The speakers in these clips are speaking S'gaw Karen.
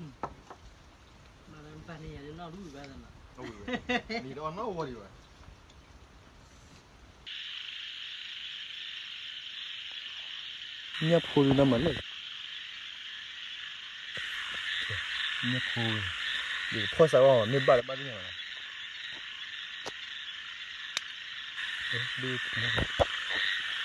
မၤလၢပၢ်န့ၣ်ယၤဒ်နီၣ်ဒူၣ်ဘၣ်သနာ်, နတအီၣ်နီၣ်ဝီဒံးဘၣ်. ညၣ်ဖိဒ်နီၢ်မၤလဲၣ်, ညၣ်ဖိ, ယကဖီၣ်စးအီၣ်မ့ၢ်ဘၣ်လၢဘၣ်သ့ၣ်ညါလီၤ.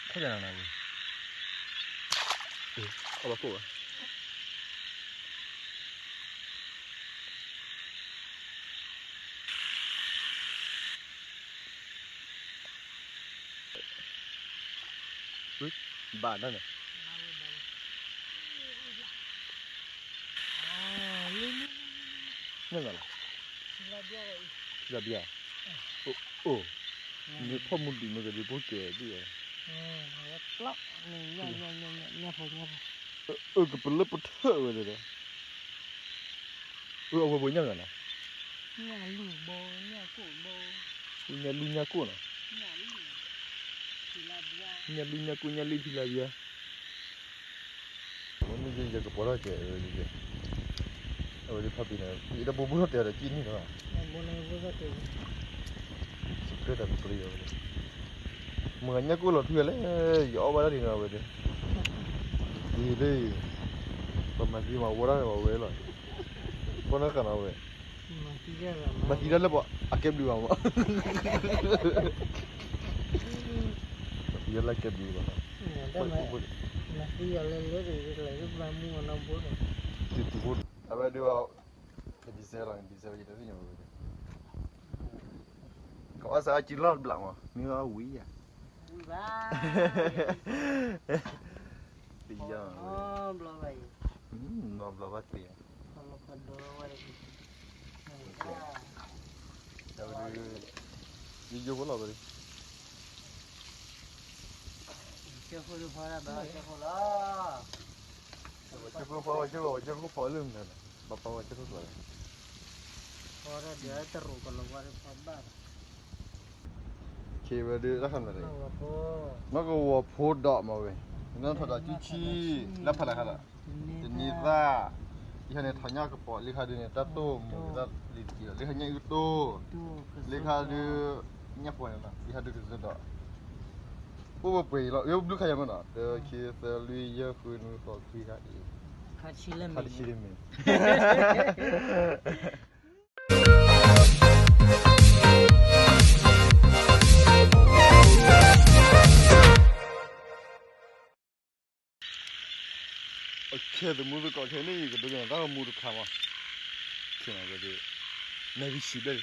ဖီၣ်စးနၤဝဲ, ဖီၣ်ဘၣ်ခိၣ်ဘၣ်. ဘၣ်ဒၣ်န့ၣ်, ညၣ်ဂၤလီၤ, ထံလၢဘၣ်, အိၣ်, မ့ၢ်ဖီၣ်မူဒံးမ့ၢ်ကဒုးပိၢ်ကဲဒ်အံၤ, အၢ ကပလၢပထၢၣ်ဝဲဒၣ်, အၢ အဝဲဘိညၣ်ဂၤနီၤ, ညၣ်လူၢ်ညၣ်ကိၣ်နီၤ, ညၣ်လူၢ်ညၣ်ကိၣ် ညၣ်လူၢ်ညၣ်ကိၣ်ညၣ်လံၣ်ထံလၢဘၣ်. မ့ၢ်ယကပီၤထီၣ်ကဲး, အဝဲဒ်ဖးပ့ၤန့ၣ် ယတဘိဘိထီၣ်တဲာ်ဒီးကံၣ်န့ၣ်လီၤ, စကြၢးတၢ်ကပျံၤအီၤ, မ့ၢ်ညၣ်ကိၣ်လီၤထွံအလဲၣ်, ယအီၣ်ဘၣ်ဒၣ်ဒ်နီၤဝဲဒၣ်, ဒ်လၢ ပမၤသံမၤဝီတၢ်န့ၣ် ပဝဲလီၤ, ပနီၢ်ဃာ်နီၤဝဲ, မၤသံတၢ်လၢပှၤအကဲဘျုးဘၣ်မး, မၤသံတၢ်လၢအကဲဘျုးဘၣ်, မၤသံအီၤလၢလၢတဂ့ၤ, မၤသံအီၤလၢလၢတဂ့ၤ, အဝဲဒၣ် ကဒံစဲလီၤ ကဒံစဲလီၤ ယတသ့ၣ်ညါဝဲ, ကအီၣ်စးအီၣ်ကံလီၢ်တဘျီမး မ့ၢ်အီၣ်ဝံၤယၤ, တယီၢ်, နီတဘျီဘၣ်သ့, ယယိဖိလီၤဝဲ, ဝဲကၠိဖိဖီ ဝဲကၠိဖိဖီလၢမနုၤလဲၣ်, ဘၣ်ဖီဝဲကၠိဖိဖီလဲၣ်, ဝဲဒၣ်တၢ်ခါန့ၣ်, နီၢ်ကဝီၤဖိဒီးမ့ၢ်ဝဲ, နီၢ်ထီၣ်ဒီးကၠူဆံ, လၢဖးလၢခါဒီး, တနံၤသၣ်, ယဟဲန့ၣ်ထီၣ်ညၣ်ကပီၤ, လၢခါဒုးန့ၣ် တၢ်တိၢ်မူၤကသၣ်လံတက့ၢ်ဒီး လၢခါညၣ်အုၣ်တိၢ်, လၢခါဒုး ညၣ်ပှဲၤန့ၣ်လီၤ, လၢခါဒုးကစၢၢ်ဒီး အိၣ်ဝဲပှဲၤအံၤလီၤ, ယဘျုးခါယၤမ့ၢ်နီၤ, တၢ ခံ သၢ လွံၢ် ယဲၢ် ဃု နွံ သီ ခွံ တၢ်အံၤ, ခါတဆံလၢမ့ၢ်, ခဲသမူသကိးခဲန့ၣ် ယကဒိကနၣ်တၢ်ဂီၤမူတခါမး, ခဲန့ၣ်, နဂံၢ်ဆံဘျဲၣ်,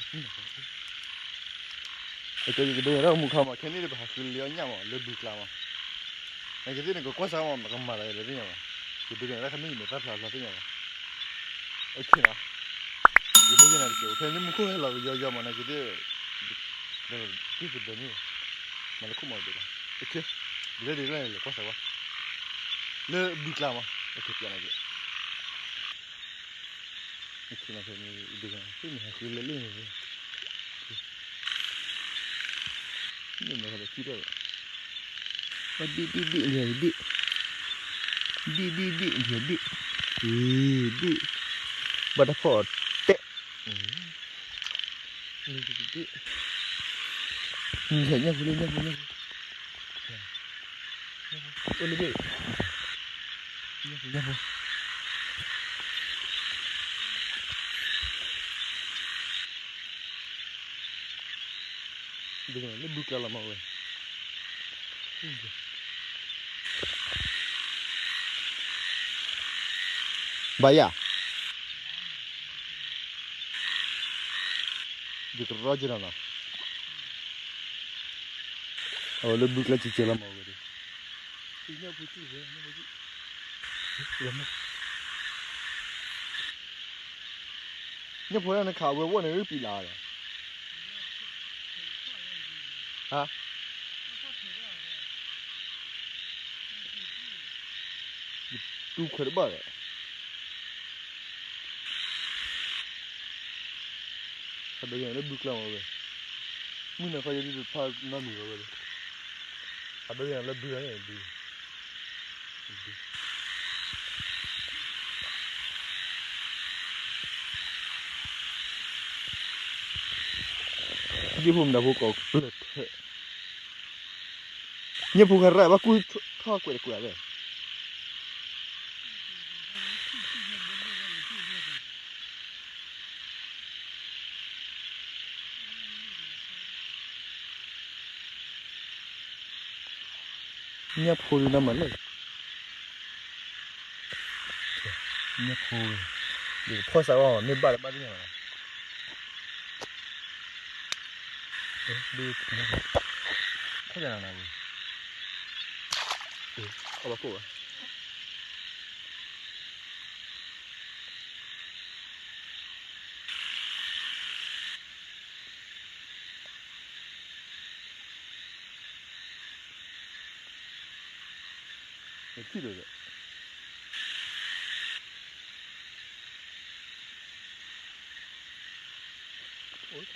ကဲ ယကဒိကနၣ်တၢ်ဂီၤမူတခါမး, ခဲန့ၣ်ဒီးပဟးဃုလၢအီၣ်ညၣ်မး လၢဘုကျါမး, နကသ့ၣ်န့ၣ် ကကွၢ်စၢ်မး ကမၤလၢယလဲၤသ့ၣ်ညါဘၣ်, ယဒိကနၣ်တၢ်ခါန့ၣ် ယမဲာ်သၣ်ဖျါဖျါသ့ၣ်ညါဘၣ်, ခဲန့ၣ်, ယဒိကနၣ်တက့ၢ်, ခဲန့ၣ်မူခိၣ်ဟဲလီၤကယီယီမး နကသ့ၣ် တ့ၢ်ပဒၢန့ၣ်, မၤလၢခိၣ်မၤဒၢလီၤ, ဒ်လဲၣ်ဒ်လဲၣ်လဲၤကွၢ်စၢ်ဝဲ, လၢဘုကျါမး, ပျးနၤက့ၤ, သ့ၣ်န့ၣ်ဟဲဃုလဲၤလၢန့ၣ်, န့ၣ်မ့ၢ်ဒီးကံၣ်ထီၣ်, ဒ့ၣ်ဒ့ၣ်ဒ့ၣ်ဒ့ၣ်, ဒ့ၣ်ဒ့ၣ်ဒ့ၣ်ဒ့ၣ်, ဒ့ၣ်, ဘၣ်တၢ်ဖီၣ်အီၤတဲာ် ညၣ်ဖိလၢညၣ်ဖိ, အိၣ်လၢဘ့ၣ်, ညၣ်ဖိ, လၢဘုကျါလီၤမးဝဲ, ဘၣ်ယၤ ယကရီက့ၤနီၤနီၤ, အဝဲလၢဘုကျါစံးကဲလီၤမးဝဲဒီး, ညၣ်ဖိဒၣ်နခးဝဲဝီၣ်န့ၣ် အုၣ်ပံးလၢ်ဒီး, ဟါ, တူၢ်ခွဲးတဘၣ်ဒီး ဟးဒိးယၤလၢဘုကျါမးဝဲ, မုၢ်နၤခီယဲဒုးတဖၣ်နီတမံၤဝဲဝဲဒီး, ဟးဒိးယၤလၢဘုန့ၣ်, ဘု, ဘု, ဒ်ဖိမတၤဖိကိးပျၢၢ်ထၢၣ်, ညၣ်ဖိခါရၣ်ဘၣ်ကူၣ်ထီၣ်ကွဲးတကွဲးဝဲ, ညၣ်ဖိဒုးနမၤလဲၣ်, ညၣ်ဖိ, ယကဖီၣ်စးအီၣ်မ့ၢ်ဘၣ်လၢဘၣ်သ့ၣ်ညါလီၤ, ဖီၣ်ယၤနၤဝဲ, အီၣ်ဘၣ်ကိၣ်ဘၣ်. ထံၣ်လၢၤဒီး, ထံၣ်က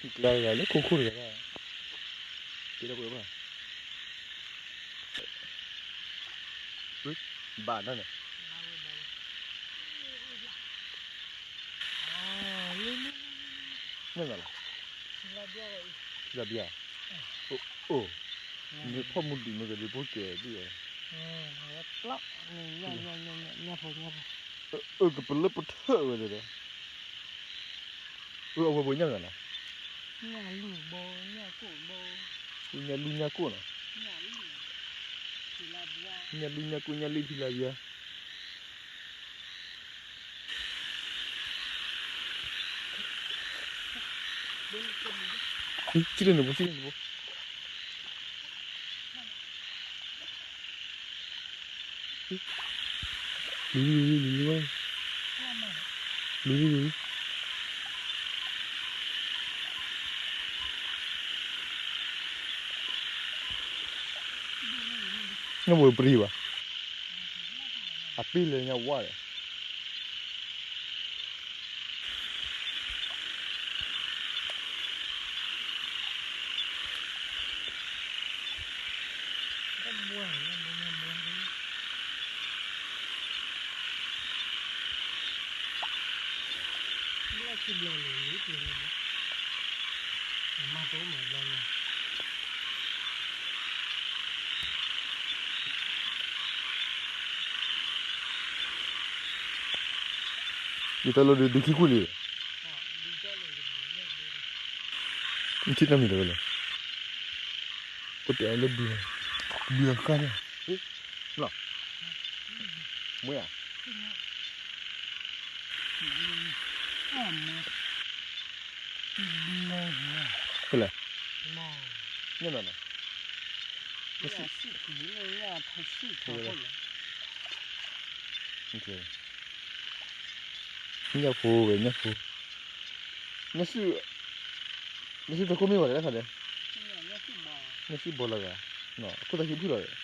ျါယၤလၢခိခိၣ်တဂၤ, တ့လၢပှဲၤဘၣ်, ဘၣ်နီၤန့ၣ်, မ့ၢ်ဘၣ်လီၤ, ထံလၢဘၣ်, အိၣ်, မ့ၢ်ဖီၣ်မူဒံးမ့ၢ်ကဒုးဖိကဲးဒ်အံၤ, အၢ ကပလၢပထၢၣ်ဝဲဒီး, အၢ အဝဲဘိညၣ်မနုၤလဲၣ်, ညၣ်လူၢ်ဘိ, ညၣ်ကိၣ်ဘိ, ညၣ်လူၢ်ညၣ်ကိၣ်နီၤ, ညၣ်လူၢ်ညၣ်ကိၣ် ညၣ်လံၣ်ထံလၢဘၣ်. ကံၣ်လၢန့ၣ်ဘိ, ကံၣ်လၢန့ၣ်ဘိ, လူၤလံ လူၤလံ လူၤလံ, လူၤလံ လူၤလံ. ညၣ်ဘိပရံဘၣ်, အပ့ၢ်လၢညၣ်ဝါဒီး ယတၢ်လီၢ်ဒုးဒုးခံကွံာ်လံ, နထံၣ်တၢ်မံၤလၢၤဝဲလဲၣ်, အိၣ်တဲလၢဘု, ဘုအခါန့ၣ်, လီၤ, မွေးဧါ, ဖဲလဲၣ်, ညၣ်နၤနီၤ, ညၣ်ဖိဝဲ ညၣ်ဖိ, ညၣ်စု, ညၣ်စုတခိၣ်မ့ၢ်ဝဲလဲၣ်တခါဒီး, ညၣ်စုဘီလီၤဂာ်, အခိၣ်သးဟံးဖုၣ်လီၤ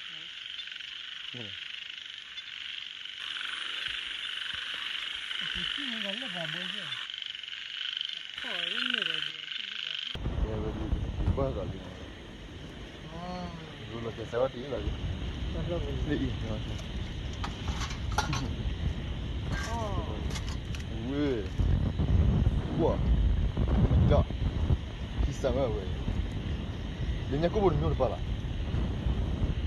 ဒီး, ဘၣ်ဂာ်လံ, လီၤကဲစးဝါတံၢ်လီၤ, လၢအံၤ, ဝဲ, ကွၢ်, ကၠီ, ခံစးဝဲဝဲ, ဒီးညၣ်ကိၣ်ဘိတမံၤတပာ်လီၤ,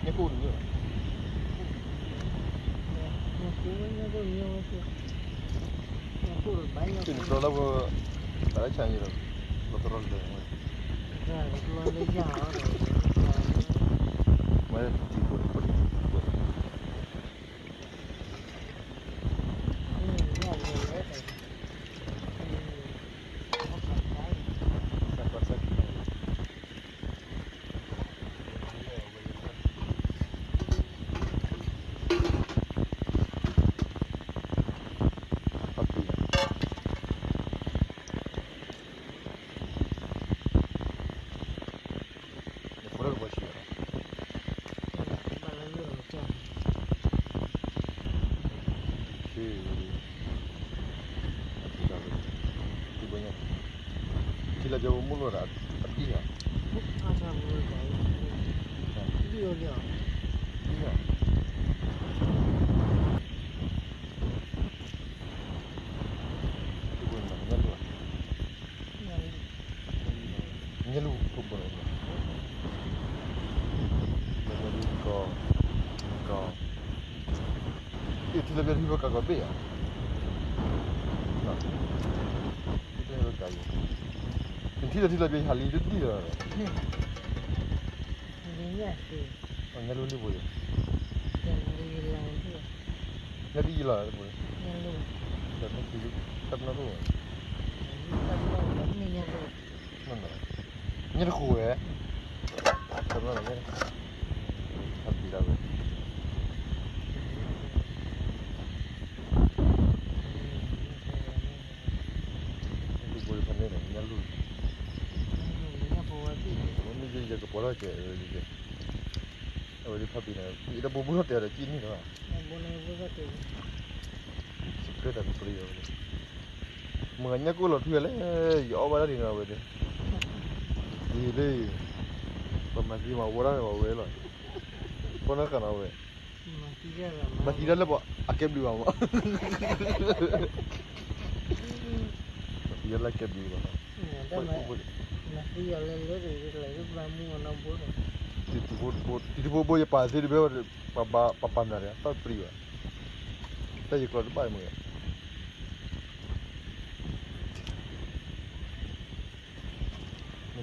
ညၣ်ကိၣ်ဘိတမံၤလီၤ, သ့ၣ်နတြီလၢဝဲ, တၢ်လၢဆါန့ၣ်ဒီး, လီၤတရီလၢာ်ဝဲ, မ့ၢ်တံၤဖိတံၤဖိ, ထံလၢကၠိမုၢ်လိာ်သးအပံၢ်ဧါ, ပံၢ်ဧါ, ညၣ်လူၢ်, ညၣ်လူၢ်ဖိဘိ လၢပျၢၤထံဖိကးကီးဘ့ၣ်ဧါ, နထံၣ်လၢထံလီၤပျၢၤယဟးလံတဒံၣ်လီၤ, ညၣ်လူလံဘိယ, ညၣ်ဒ်ယလီၤ, တၢ်နီၢ်ခိ, ညၣ်တဃိဝဲ, တၢ်နီၢ်, ညၣ်တဃိ, ဟးပျံၤဒၣ်ဝဲ ဒူဖိတဖၣ်န့ၣ် ညၣ်လူၢ်, မ့မ့ၢ်ယဲ ယကပီၤထီၣ်ကဲး, အဝဲဒၣ်ဖးပ့ၤန့ၣ် ယတဘိဘိထီၣ်တဲာ်ဒီးကံၣ်န့ၣ်လီၤ, စကြၢးတၢ်ကပျံၤအီၤ, မ့ၢ်ညၣ်ကိၣ်လီၤထွံလဲၣ်, ယအီၣ်ဘၣ်တၢ်ဒ်န့ၣ်ဝဲဒၣ်, ယလၢ ပမၤသံမၤဝီတၢ်န့ၣ်ဝဲလီၤ, ပနီၢ်ဃာ်နီၤဝဲ မၤသံတၢ်လၢပှၤအကဲဘျုးဘၣ်မး, မၤသံတၢ်လၢအကဲဘျုးဘၣ်, တံၤတဖိဘိ ယပာ်သ့တဘျီ ပပာ်မနုၤတဂၤ တၢ်တပျံၤဘၣ်, တၢ်ယကျီတဘၣ်မ့ၢ် မ့ၢ်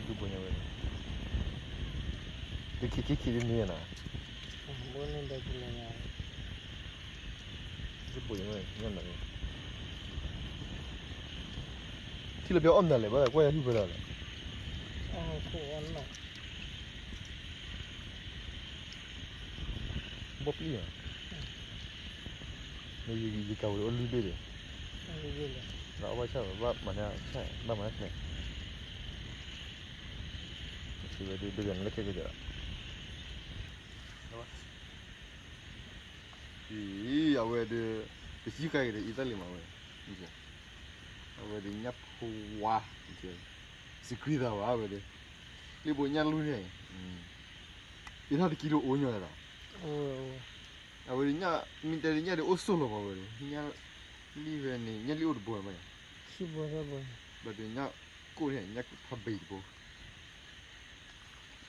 ဒူဘိညါဝဲ, တခံခံခံတန့ၢ်နၤ, ဒူဘိညါဝဲ, ထံၣ်လၢပျၢၤအီၣ်မနုၤလဲၣ် ဘၣ်ကွၢ်ယၤဟံၣ်ဖဲဒၣ်လဲၣ်, ဘီပျံၤဧါ, ယကၤဝဲအိၣ်လွံၢ်ဘ့ၣ်ဒီး, ဘၣ်အီၣ်ဘၣ်ဆၣ် ဘၣ်မၤန့ၢ်, ဘၣ်မၤန့ၢ်, ဝဲဒၣ်ဒိးယၤန့ၣ်လၢခဲကဒီး, အံၤ အဝဲဒီး ပစံဃဲကဒီး အံၤတၢ်လံၤမးဝဲ, အဝဲဒီးညၣ်ဖိဝါ, စံးကွံာ်သးဘၣ်ဝဲဒီး, လံဘိညၣ်လူၢ်န့ၣ်, အံၤထီၣ်တကံလိအိၣ်ညီဝဲဒီး, အဝဲဒီးညၣ် မ့ၢ်တဲဒ်ညၣ်ဒီးအိၣ်ဆိးလီၤမးဝဲဒီး, ညၣ်လံၣ်ဖဲန့ၣ် ညၣ်လံၣ်အိၣ်တဘိမး, ဘၣ်ဒီးညၣ်ကိၣ်န့ၣ် ညၣ်ဖးဘံၣ်တဘိ,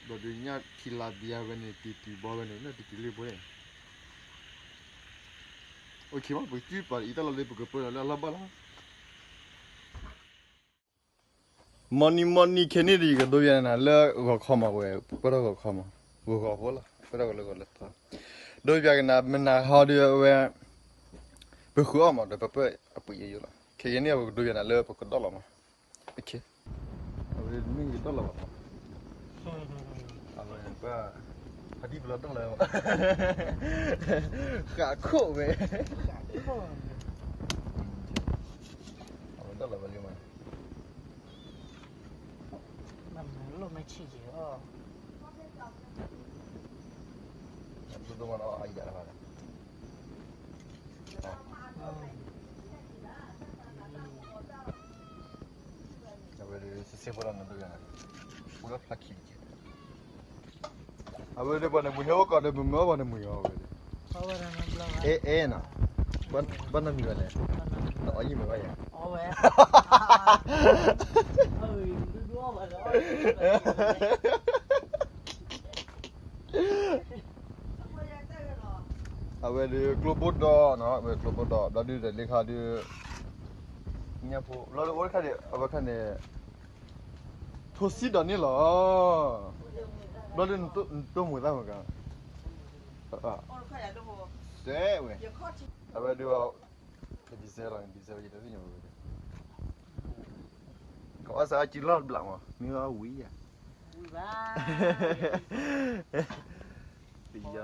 ဘၣ်ဒီးညၣ်ထံလါဘံယါဝဲန့ၣ် တံၤတံၤဘီဝဲန့ၣ် လၢတကံလံဘိန့ၣ်, အိၣ်ခ့မး ပကစံၣ်ပာ်အံၤတၢ်လီၤလၢပကပၢလီၤလၢအလီၢ်ဘၣ်လီၤ. မီၢ်နံၤမီၢ်နံၤခဲန့ၣ်ဒီး ယကဒိယၤနၤလၢဂီၤခီမးဝဲ, ပှဲၤထီၣ်ဂီၤခီမး, ဂီၤဂီၤဖိလီၤ, ပှဲၤထီၣ်ဂီၤလၢဂီၤလၢထီ, ဒိယၤကနၤ မနၤဟီဒီးအဝဲ, ပဃုအီၣ်မးဒီးပပၢၢ်အပှ့ၤယိယိလီၤ, ခဲကနံၣ်အံၤ ပကဒိယၤနၤလၢပကဒီၣ်လီၤမး, အဝဲမ့ၢ်ယဒီၣ်လီၤဘၣ်မး, အဝဲပှၤ, ဖါတံၢ်ပလီၢ်ဒီၣ်လီၤ, ဃးခိၣ်ဝဲ, အဝဲဒီၣ်လီၤဝဲလံမး, မၤလိၣ်မ့ၢ်ဆံးက့ၤအီၤ, ဒိၣ်ဒိၣ်မးနီၤ အယၤတဖၣ်န့ၣ် အဝဲဒၣ် စ့စ့ဖိလီၤနဒိၣ်ယၤန့ၣ်, ပူလၢဖျါခံတက့ၢ်, အဝဲဒၣ်ပှၤန့ၣ် မုၢ်ဟဲအိၣ်ကီးဒီး မုၢ်မၢအီၣ်ပှၤန့ၣ် မုၢ်ယီၤဝဲဒၣ်, အဲအဲနီၤ, ဘၣ်နီတမံၤဘၣ်လဲၣ်, နအီၣ်ယံာ်မ့ၢ်ဘၣ်ယၤ အဝဲဒၣ်ကျိဘိဒီးနီၤ, အဝဲကျိဘိဒီး ဘျီဒုးဒီးလၢခါဒုး, ညၣ်ဖိ ဘျီဒုးအိၣ်တခါန့ၣ် အဝဲခါန့ၣ်, ထိၣ်စံဒီးန့ၣ်လီၤ, ဘျီဒုးနတိၢ်မုာ်သးမုာ်ကါ, စဲဝဲ, အဝဲဒုး, ဒ်စဲလီၤ ဒ်စဲဝဲယတသ့ၣ်ညါဝဲဒၣ်, ကအီၣ်စးအစုလီၢ်တဘျီမး မ့ၢ်အီၣ်ဝံၤယၤ တယီၤ,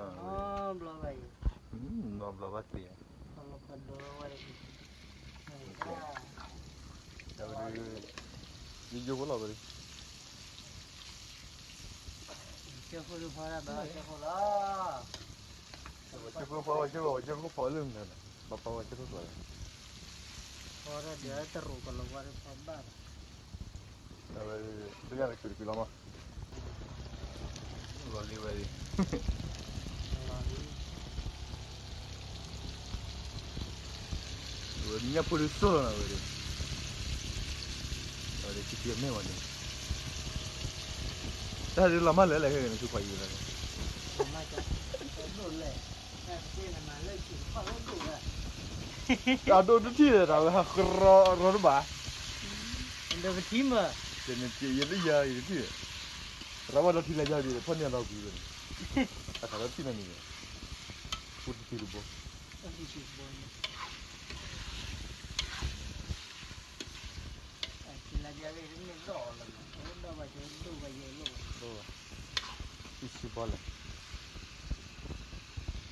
နီဘျီဘၣ်တ့ၢ်, ယယိဖိလီၤဝဲ, ဝဲကၠိဖိဖီဝဲကၠိဖိလၢမနုၤလဲၣ်, ဘၣ်ဖီဝဲကၠိဖိကျိၤလဲၣ်, ဖီတၢ်ဒုးတရူးကလီၤဝဲဖီဘၣ်, အဝဲ, တညါတကုာ်တကုာ်လီၤမး, လီၤလံဝဲ, ဝဲညၣ်ဖိဒုးစိၢ်လီၤနၤဝဲဒၣ်, ဝဲဒၣ်ခံထံမဲာ်ဝဲန့ၣ်, တၢ်ဒုးလီၤမၢ်လၢလဲၣ်ခဲကနံၣ်ဆူခွါအံၤဝဲဒၣ်, ဒိၣ်လဲၣ်, တၢ်တက့ၢ်နမၤလၢခံတခီလၢဒိၣ်ဝဲ, အဒိၣ်တထံၣ်ဒီး တၢ်ဝဲဟးကရီရီတဘၣ်, ဒီးပထံၣ်မး, ယတယၤယတထံၣ်, ရၤဝဲဒီးထံၣ်လၢယၤဒ် ဖီၣ်န့ၢ်အလီၤကွံာ်ဝဲန့ၣ်, အသးလီထံၣ်နီၤန့ၣ်, ဖိတထံၣ်တဘီ အံၤစံးဘီလဲ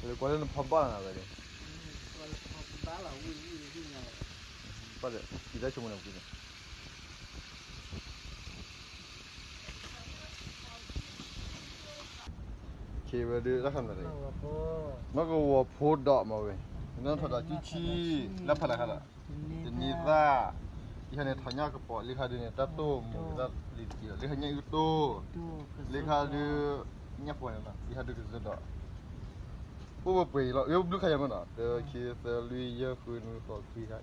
ၣ်, ကွၢ်လၢနဖီဘၣ်နၤဝဲန့ၣ်, ဘၣ်ဒီး ယတၢ်ဆိကမိၣ်န့ၣ်ကွံာ်န့ၣ်, ကဲဝဲဒၣ်တၢ်ခါန့ၣ်, နီၢ်ကဝီၤဖိဒီးမ့ၢ်ဝဲ, နီၢ်ထီၣ်ဒီးကၠူဆံ, လၢဖးတၢ်ခါဒီး, တနံၤသၣ်, ယဟဲန့ၣ်ထီၣ်ညၣ်ကပီၤ လံခါဒုးန့ၣ် တၢ်တိၢ်မူၤကတၢၢ်လံတက့ၢ်ဒီး လံခါညၣ်အုၣ်တိၢ်, လံခါဒုး, ညၣ်ဖိန့ၣ်လီၤ လံခါဒုးကစၢၢ်ဒီး, အိၣ်ဝဲပှဲၤအံၤလီၤ ယဘျုးခါယၤမ့ၢ်နီၤ တၢ ခံ သၢ လွံၢ် ယဲၢ် ဃု နွံ ဃိး ခွံ တၢ အ့ၣ်,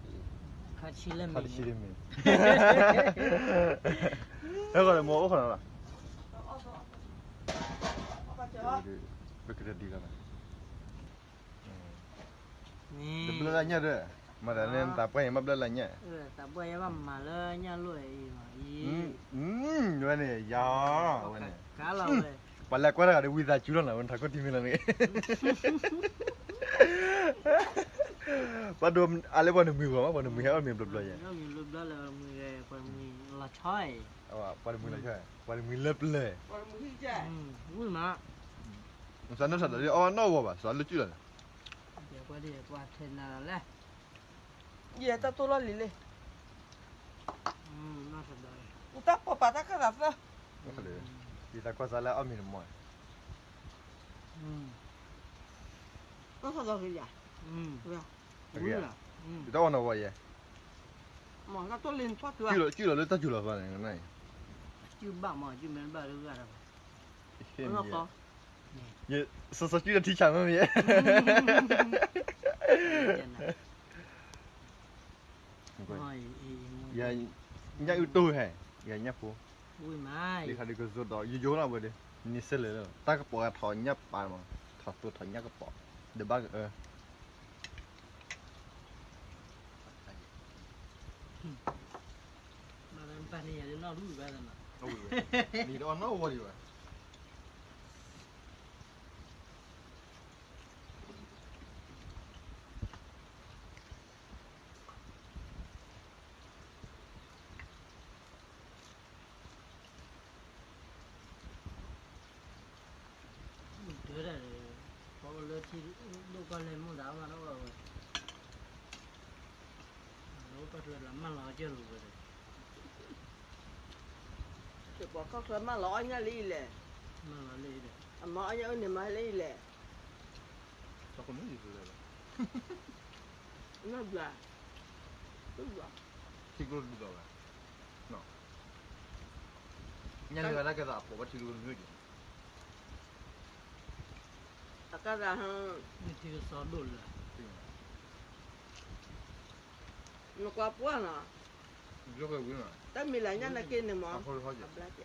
ခါတဆံလၢမ့ၢ်, ဟဲဃီၤဒီးမ့ၢ်အိၣ်ဃီၤနီၤလီၤ, ပကတဲဒ်လီၤ, တဘျၢလၢညၣ်ဒီး, မၤတၢ်န့ၣ် သးပှၢ်အံၤမ့ၢ်ဘျၢလၢညၣ်, သးပှၢ်ယဲဘၣ်မၤလၢညၣ်လိၢ်အံၤ, ဝဲန့ၣ် ယၤ, ဝဲန့ၣ်, ပှၤလဲၤကွၢ်တၢ်ဂၤဒီးဝံသးစူၤလီၤနီၤ ဝဲထးခိၣ်ထံမ့ၢ်လီၤန့ၣ်, ပှၤဒိးအါလၢပှၤနမှံၤဂီၢ်မး ပှၤနမှံၤဟဲအီၣ်မ့ၤဘျီဘျီယဲ, ပှၤနမှံလၢပျၢၤ, ပှၤနမှံလၢပျၢၤ, စးနၢၣ်ထီၣ်ဒီးအီၣ်နီၣ်ဂီၢ်ဘၣ် စးလၢကၠူၣ်လီၤန့ၣ်, ယဲတၢ်တိၢ်လီၢ်လံၤလံ, တၢ်ပိာ်ပာ်တၢ်ခၢၣ်သးသၢ, ယသးကွၢ်စးလၢအီၣ်မ့ၤတမီၤ, တၢ်ထီၣ်ဒီးဂ့ၤယၤ, ယတၢ်အီၣ်နီၣ်ဂီၢ်ယဲ, မ့ၢ်တၢ်တိၢ်လံၤနဖီၣ်တုၤ, ကၠူၣ်လီၤလၢတၢ်စူၤလီၤသးန့ၣ်, ကၠူၣ်ဘၣ်မ့ၢ် ကၠူၣ်မ့ၢ်ဘၣ်လၢဂၤဒီး, စီၤစီၤကၠူၣ်ဒီးထံဆးမ့ၢ်မ့ၢ်, ညၣ်အုၣ်တိၢ်ဟဲ, ယညၣ်ဖိ, လံခါဒုးကစၢၢ်ဒီး ယယိလီၤဝဲဒီး, န့ၣ်စဲလဲၣ်လၢ တၢ်ကပီၤဂၤထီၣ်ညၣ်ပၢ်မး, ထီၣ်သိထီၣ်ညၣ်ကပီၤ, ဒီးဘၣ်ကအၢ မ့ၢ်တၢ်န့ၣ်ယၤဒ်နီၢ်ဒူၣ်ဘၣ်သနာ်, မ့ၢ်တအီၣ်နီၢ်ဝီဒံးဘၣ်, မုၢ်တၢ်ဒီး ပှၤအိၣ်လၢထံဒိၣ်ကီၢ်လဲၢ်မုၢ်ဒၣ်မးနီၢ်ဝဲ, အိၣ်ပှၤကျၢၤလီၤမၢလီၤအီၣ်ကၢၢ်လိာ်ဝဲဒီး, ပှၤကီၢ်ချၢမၢလီၤအီၣ်ညၣ်လံလဲၣ်, မၢလီၤလံဒီး, အမၤအီၣ်ညၣ်အုၣ်န့ၣ်မၤလံလဲၣ်, နီၢ်ဘျါ, ထံကျိဒုးဒီးဝဲ, ညၣ်လၢဂၤတၢ်ကဲသးအပိာ်ဘၣ်ထံကျိနွံက့ၤ, အကါသးဟါ, မ့ၢ်ထံကစီဒိၣ်လၢ, နကွၢ်ပှၢ်နီၤ, တၢ်မံၤလၢညၣ်နက့န့ၣ်မး, အဘျါက့ၤ တၢ်တဘျ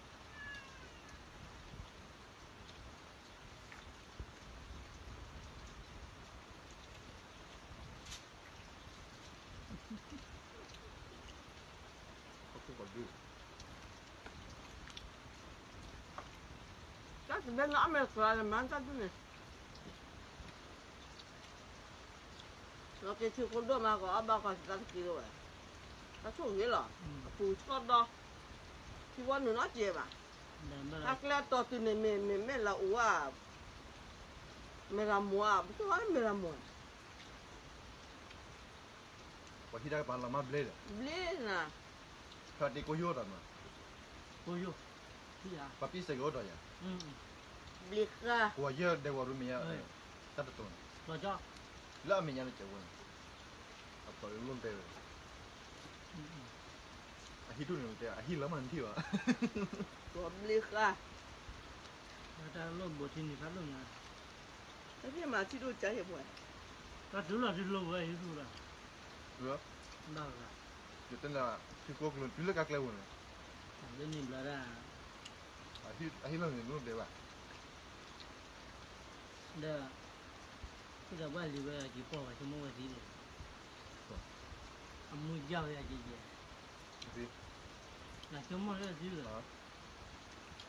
ီန့ၣ်အီၣ်မ့ၤသရၣ်န့ၣ် မၤတၢ်ဒ်န့ၣ်, လီၤက့ၤထံခိၣ်ဒိၣ်မးကီး အဘၣ်ကီးစံးတၢ်တက့ၤလၢၤဝဲ, တၢ်ဆိၣ်ဂ့ၤလီၤ, အပူၤထီၣ်ဒီး, ထံဝဲနုာ်နီၢ်ကဲဘၣ်, တၢ်ကျဲအတီၤတုၤန့ၣ်မ့ၢ် မ့ၢ်မဲာ်လၤအူဧါ, မဲာ်လၤမိၢ်ဧါ, ပဆိၣ်ဂ့ၤမဲာ်လၤမိၢ် ပှၤဟံးတၢ်ကပၤလီၤမၢ်ဘျ့ဒီး, ဘျ့နၤ, ဖဲတ့ကိယိၣ်တၢ်မး, ကိယိၣ်, ပှၤပံၣ်စဲးကအိၣ်ဒီးယၤ, ဘျ့ဃါ, ပှၤယဲၢ်ဒဲးဝီၤရူမ့ၢ်ယါ, တၢ်တတိၤန့ၣ်, လၢအမဲာ်ညါလၢကဲဝဲန့ၣ်, အပှၤလိၣ်တဲဝဲ, အဟံးထူၣ်န့ၣ်တဲ အဟံးလီၤမးနထံၣ်ဘၣ်, ပှၤဘျ့ဃါ, တၢ်လီၢ်ဘိးထံန့ၣ်ဖးဒိၣ်ညါ, တၢ်ဖံးမၤထံဒိၣ်ကါယဲၢ်ပှဲၤ, တၢ်တုၤလီၤတုၤလီၤဝဲဟံးထူၣ်လီၤ, ဘၣ်ဂၤ, ယတဲနၤ, ထံကျိကျိၤတုၤလၢကါကျဲဝဲန့ၣ်, လၢန့ၣ်ဘျါဒၣ်, အဟံးလီၤန့ၣ်လိၣ်တဲဘၣ်, ဒီး, ဖုသးပှၢ်လံၤဝဲက့ၤပိာ်ဝဲဆိကမိၣ်ဝဲသံန့ၣ်, မုၢ်ယၢ်ဝဲယကဲယဲ, နဆိကမိၣ်လၢသုလၢာ်,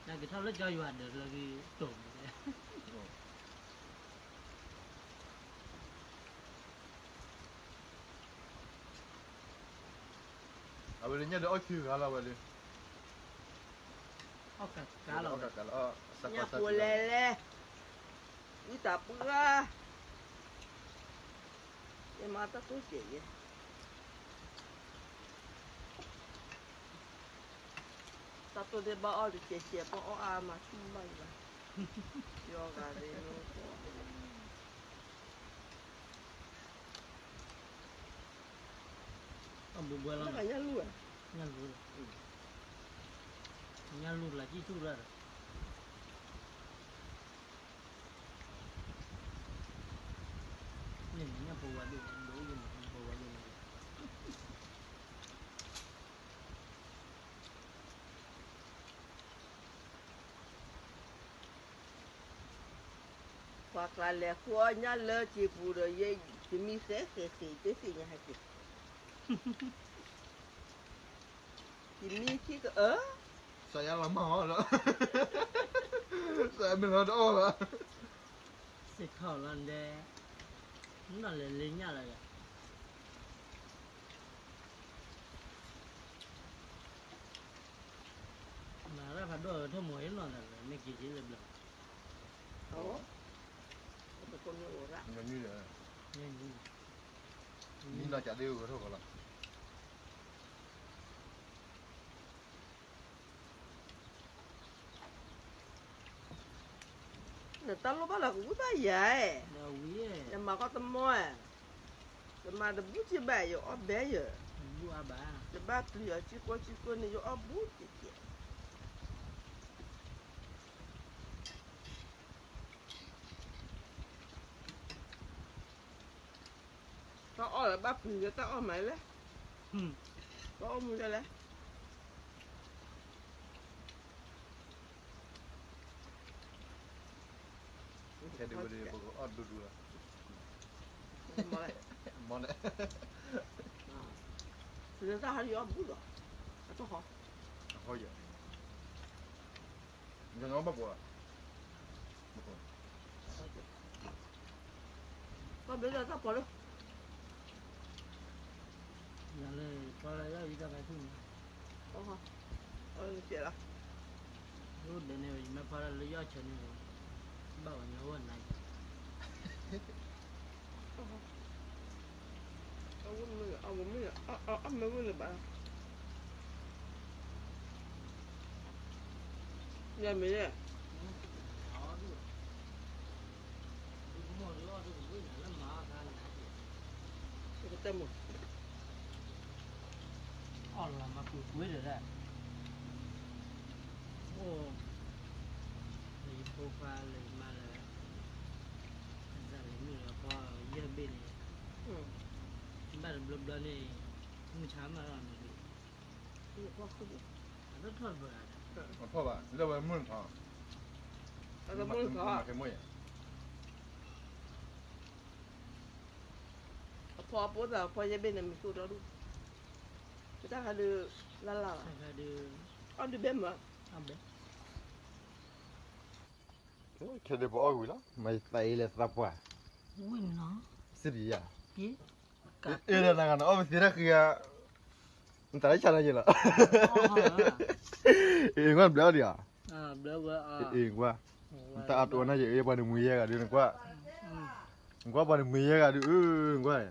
နကထီၣ်လၢကၠီယွၤဒၢးလၢဂ့ၤတိၢ်မး, အဝဲလၢညၣ်ဒီးအီၣ်ခံဂၤလီၤဝဲလၢ အီၣ်ကးကးလီၤဝဲ, ညၣ်ပူၤလဲၤလဲၤ, ဝံသးပှၢ်, ယမၤတၢ်တိၢ်ကဲးယဲ, တၢ်တိၢ်ဒ့ဘၣ်အီၣ်တကဲးကဲး ပအီၣ်အါမးဆူၣ်ဘၣ်ယၤ, ယီၤဂၤဒ်န့ၣ် အဘူးဘွဲလီၤ, ညၣ်လူၤ, ညၣ်လူၤလၢကံၣ်ထူၣ်ရၣ်ဒီး, န့ၣ်ညၣ်ဖိဝါဒိၣ်, ဒိၣ်ယိၣ်ညၣ်ဖိဝါဒိၣ်န့ၣ်, ပှၤကျါလဲၤဃုအီၣ်ညၣ်လၢစ့ပူၤဒီး ယဲယမံဃဲဃဲဃဲ တသ့ၣ်ညါဟဲက့ၤ, ယမံခံကအၢ, စးယါလီၤမၢ်အီၤလီၤ, စးမ့ၢ်လီၤတအီၣ်ဘၣ်, စ့ထီၣ်လီၤဒဲ, မ့ၢ်လီၤလဲၤလၢညၣ်လီၤဒီး မၤရၣ်ဖးဒိၣ်အထီၣ်မီၤအ့ၣ်နီၢ်သးလၢ မ့ၢ်က့ၤက့ၤလၢဘျီ, မံဒီး, မံနီၢ်ကဒ့ဝဲထီၣ်ကလီၤ. နတၢ်လိၣ်ဘၣ်လီၤကဝံၣ်ဘၣ်ယၤ, ယမၤကီတမီၢ်, ယမၤတဘူၣ်က့ဘၣ်ယအီၣ်ဘဲယ, ယဘၣ်ပျံၤအီၤကံကိကံကိန့ၣ် ယအီၣ်ဘူၣ်က့က့, တၢ်အီၣ်လၢဘၣ်ပျံၤလၢတၢ်အီၣ်မးလဲၣ်, တၢ်အီၣ်မူလဲၣ်လဲၣ်. ခဲဒုးဝဲဒုး ပကအီၣ်ဒူဒူလီၤ, မီၢ်လဲၣ်, မီၢ်လဲၣ်, တၢ်ဟးလၢယအီၣ်ဘူၣ်လီၤ, အတဟီ, အဟီယဲ, ညီညီဘၣ်ပှၤ, တၢ်ဘျုးလၢတၢ်ပှၤလၢ ယၤလၢပှၤလၢယီၢ်အံၤတၢ်ကါဆူၣ်န့ၣ်, အိၣ်ဒဲးန့ၣ် ယမ့ၢ်ဖီတၢ်လၢယီၢ်ဆၢန့ၣ်, ဘၣ်ဝဲညီအိၣ်နၤ, အမ့ၢ်ဝဲန့ၣ်ဘၣ်, ယမ့ၢ် တၢ်မုၢ်, အီၣ်လီၤမၤပူၤကွံာ်ဒီး, အိၣ်, လၢယဖိခွါလၢယမါလၢ, အစးလၢမုၢ်လၢဖီယဲၢ်ဘ့ၣ်န့ၣ်, ဘၣ်တဘျီဘျီန့ၣ်, မုၢ်ဆါမးလီၤန့ၣ်, အတထီၣ်တဘၣ်, အထီၣ်ဘၣ် လၢဝဲမုၢ်ထီၣ်, မုၢ်ထီၣ်, အဖီအပိသးဖီယဲၢ်ဘ့ၣ်န့ၣ် မ့ၢ်သိၣ်ဒီဒူၣ်, ပတၢ်ခါဒုး, လၢ်လၢ်ဘၣ်, အီၣ်ဒုးဘဲမး, ခဲဒုးပအီၣ်ဝံၤလီၤ မၤသးအံၤလဲၤသးပှၢ်, ဝံၤနီၤ, စံးပယၤ, အ့ၣ်ဒီးနဂၤနီၤ အီၣ်ပသ့တၢ်ဃံဂၤ, နတၢ်လၢဆါနၤယဲလီၤ, အ့ၣ်ကွၢ်ဘျၢအီၣ်ဒံးဧါ, အ့ၣ်ကွၢ်, တၢ်အီၣ်တအိၣ်နၤယဲ အ့ၣ်ပှၤနမှံၤယဲဂၤဒုးနကွၢ်, နကွၢ်ပှၤနမှံၤယဲဂၤဒုး, နကွၢ်,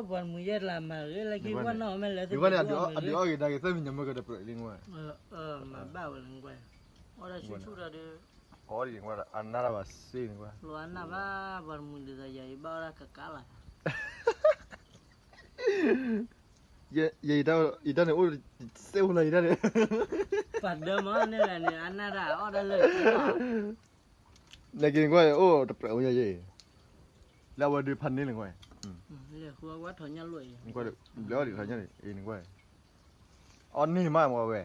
ပှၤနမှံၤယဲလၢမၤဂ့ၤလၢခံကွၢ်နီၢ်မ့ၢ်လဲၤ, နကွၢ်န့ၣ် အဒုးအီၣ်ဂ့ၤဒါက့ၤသၢမံၤညါမ့ၢ်ကတပြဲးလံနကွၢ်, မၤဘၣ်ဝဲလၢနကွၢ်, အီၣ်ဒၣ်ဆူၣ်ဆူၣ်ဒီးဒုး, အီၣ်ဒံးနကွၢ် အနၢ်တၢ်ဘၣ်စ့ၢ်နကွၢ်, လီၤအနၢ်ဘၣ် ပှၤနမှံၤဒ်သိးယၤအံၤဘၣ်အီၣ်ဒၣ်ကကါလီၤ ယဲ ယတၢ်န့ၣ်အိၣ်စဲအိၣ်လၢယတၢ်န့ၣ်, ပှၤဒၢမၤန့ၢ်ဂၤန့ၣ် အနၢ်တၢ်အီၣ်တၢ်လၢာ်, နက့ၤနကွၢ် အိၣ်တပြဲးအိၣ်ညါယဲ, လၢအဝဲဒုးဖးန့ၢ်နကွၢ်, ဘျဲၣ်အီၣ်ဒံးထီၣ်ညါန့ၣ် နကွၢ်, အီၣ်န့ၢ်မးမ့ၢ်ဝဲ,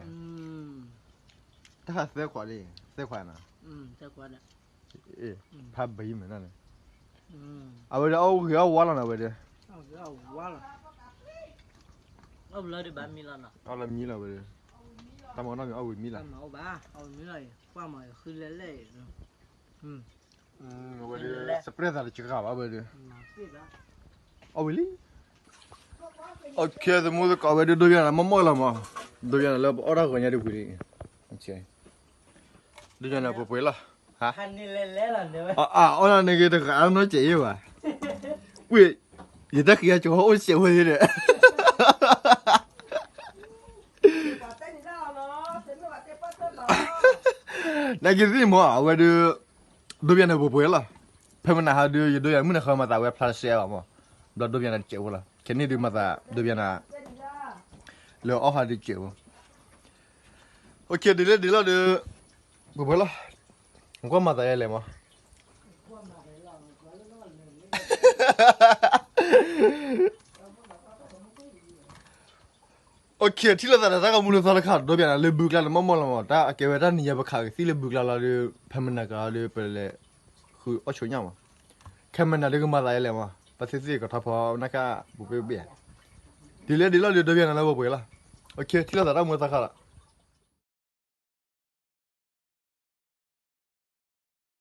တၢ်သၢခွးလံ, သၢခွးနၤ, ဖးဘံမ့ၢ်န့ၣ်, အဝဲဒၣ်အီၣ်ဂ့ၤအီၣ်ဝါလီၤနၤဝဲဒၣ်, အီၣ်လၢမံလီၤဝဲ, တၢ်မၤနီၣ်မံၤအီၣ်ဝံၤမံလီၤ, ဝဲဒၣ် စပဲးသးတစှၤဘၣ်ဝဲဒၣ်, အီၣ်ဝံၤလံ, အခဲသမူသကိးဝဲဒၣ် ဒိပယါနၤ မီၢ်မီၢ်လီၤမး, ဒိပယါနၤလၢပအီၣ်တၢ်ဂီၤညါဒ်ဝံၤလံ, ဒိပယါနၤပှဲၤပှဲၤလီၤ, အအီၣ်နၤန့ၣ်ဂ့ၤတဂၤနီတစဲးယဲဘၣ်, ဝ့ၢ်, ယတၢ်ခံဂၤကီအိၣ်စဲးဝဲန့ၣ် နာ်က့သ့ၣ်မး အဝဲဒၣ် ဒိပယါနၤပှဲၤပှဲၤလီၤ, ဖဲမနၤဟးဒုး ယဒိပယါနၤမုၢ်နၤဃီမၤသးဝဲဖျါတစဲးဘၣ်မး, ဘျီဒိပယါနၤတစဲးဖိလီၤ, ခဲန့ၣ်ဒုးမၤသးဒိပယါနၤ လၢအီၣ်ဟးဒုးစဲးဖိ, အခဲဒ်လဲၣ်ဒ်လဲၣ်ဒီး ပှဲၤပှဲၤလီၤ, ကွၢ်မၤသးယဲလဲၣ်မး အခဲ ထံၣ်လိာ်သးဒီးတၢ်ဂီၤမူလၢသီတခါ ဒိပယါနၤလၢဘုကျါန့ၣ် မီၢ်မီၢ်လီၤမး, တၢ်အကဲဝဲတၢ်နံၤညါပခးကသံၣ်လၢဘုကျါလီၤဒီး ဖဲမနၤကဒီး ပလဲၤဃုအီၣ်ဆိညၣ်မး, ခဲမနၤဒုးကမၤသးယဲလဲၣ်မး ပသ့ၣ်သ့ၣ်ကထီၣ်ဖီနၢ်ခါပူၤပ့ၣ်ဘ့ၣ်ဧါ, ဒ်လဲၣ်ဒ်လဲၣ်ဒီး ဒိပယါနၤလၢပှဲၤပှဲၤလီၤ, အခဲ ထံၣ်လိာ်သးတၢ်မူလၢသီခါလီၤ.